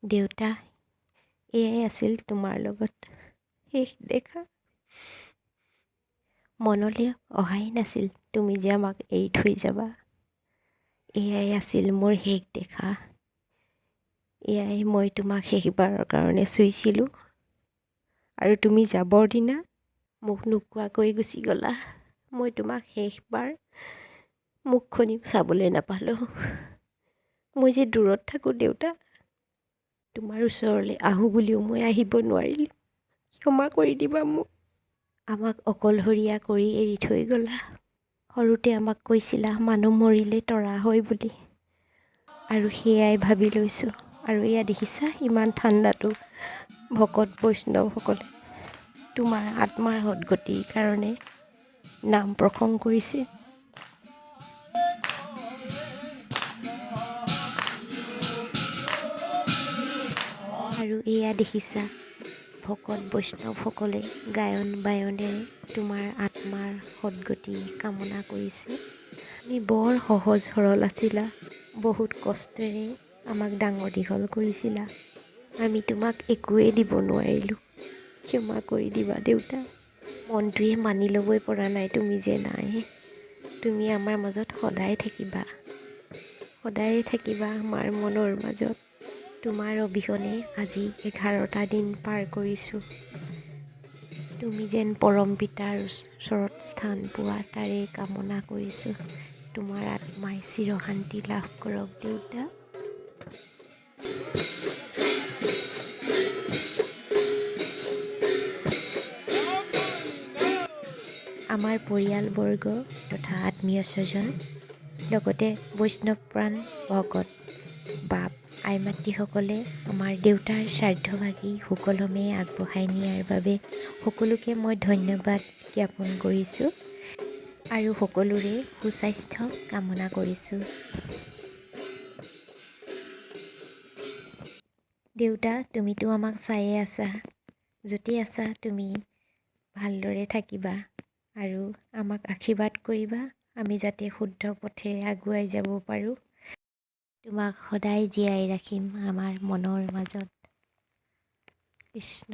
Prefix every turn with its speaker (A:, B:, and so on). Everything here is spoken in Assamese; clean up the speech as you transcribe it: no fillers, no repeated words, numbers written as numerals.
A: দেউতা, এয়াই আছিল তোমাৰ লগত শেষ দেখা। মনলৈ অহাই নাছিল তুমি যে আমাক এৰি থৈ যাবা। এয়াই আছিল মোৰ শেষ দেখা। এয়াই মই তোমাক শেষবাৰৰ কাৰণে চুইছিলোঁ। আৰু তুমি যাবৰ দিনা মোক নোকোৱাকৈ গুচি গ'লা। মই তোমাক শেষবাৰ মুখখনিও চাবলৈ নাপালোঁ। মই যে দূৰত থাকোঁ দেউতা, তোমাৰ ওচৰলৈ আহোঁ বুলিও মই আহিব নোৱাৰিলোঁ। ক্ষমা কৰি দিবা মোক। আমাক অকলশৰীয়া কৰি এৰি থৈ গ'লা। সৰুতে আমাক কৈছিলা মানুহ মৰিলে তৰা হয় বুলি, আৰু সেয়াই ভাবি লৈছোঁ। আৰু এয়া দেখিছা, ইমান ঠাণ্ডাতো ভকত বৈষ্ণৱসকলে তোমাৰ আত্মাৰ সদগতিৰ কাৰণে নাম প্ৰসংগ কৰিছে। আৰু এয়া দেখিছা, ভকত বৈষ্ণৱসকলে গায়ন বায়নেৰে তোমাৰ আত্মাৰ সদগতি কামনা কৰিছে। তুমি বৰ সহজ সৰল আছিলা, বহুত কষ্টেৰে আমাক ডাঙৰ দীঘল কৰিছিলা। আমি তোমাক একোৱেই দিব নোৱাৰিলোঁ, ক্ষমা কৰি দিবা দেউতা। মনটোৱে মানি ল'বই পৰা নাই তুমি যে নাই। তুমি আমাৰ মাজত সদায় থাকিবা, সদায়ে থাকিবা আমাৰ মনৰ মাজত। তোমাৰ অবিহনে আজি 11টা দিন পাৰ কৰিছোঁ। তুমি যেন পৰম পিতাৰ ওচৰত স্থান পোৱা, তাৰে কামনা কৰিছোঁ। তোমাৰ আত্মাই চিৰশান্তি লাভ কৰক দেউতা। আমাৰ পৰিয়ালবৰ্গ তথা আত্মীয় স্বজন, লগতে বৈষ্ণৱ প্ৰাণ ভকত বাপ আই মাতৃসকলে আমাৰ দেউতাৰ শ্ৰাদ্ধভাগি সুকলমে আগবঢ়াই নিয়াৰ বাবে সকলোকে মই ধন্যবাদ জ্ঞাপন কৰিছোঁ আৰু সকলোৰে সুস্বাস্থ্য কামনা কৰিছোঁ। দেউতা, তুমিতো আমাক চায়ে আছা, য'তেই আছা তুমি ভালদৰে থাকিবা আৰু আমাক আশীৰ্বাদ কৰিবা, আমি যাতে শুদ্ধ পথেৰে আগুৱাই যাব পাৰোঁ। তোমাক সদায় জীয়াই ৰাখিম আমাৰ মনৰ মাজত। কৃষ্ণ।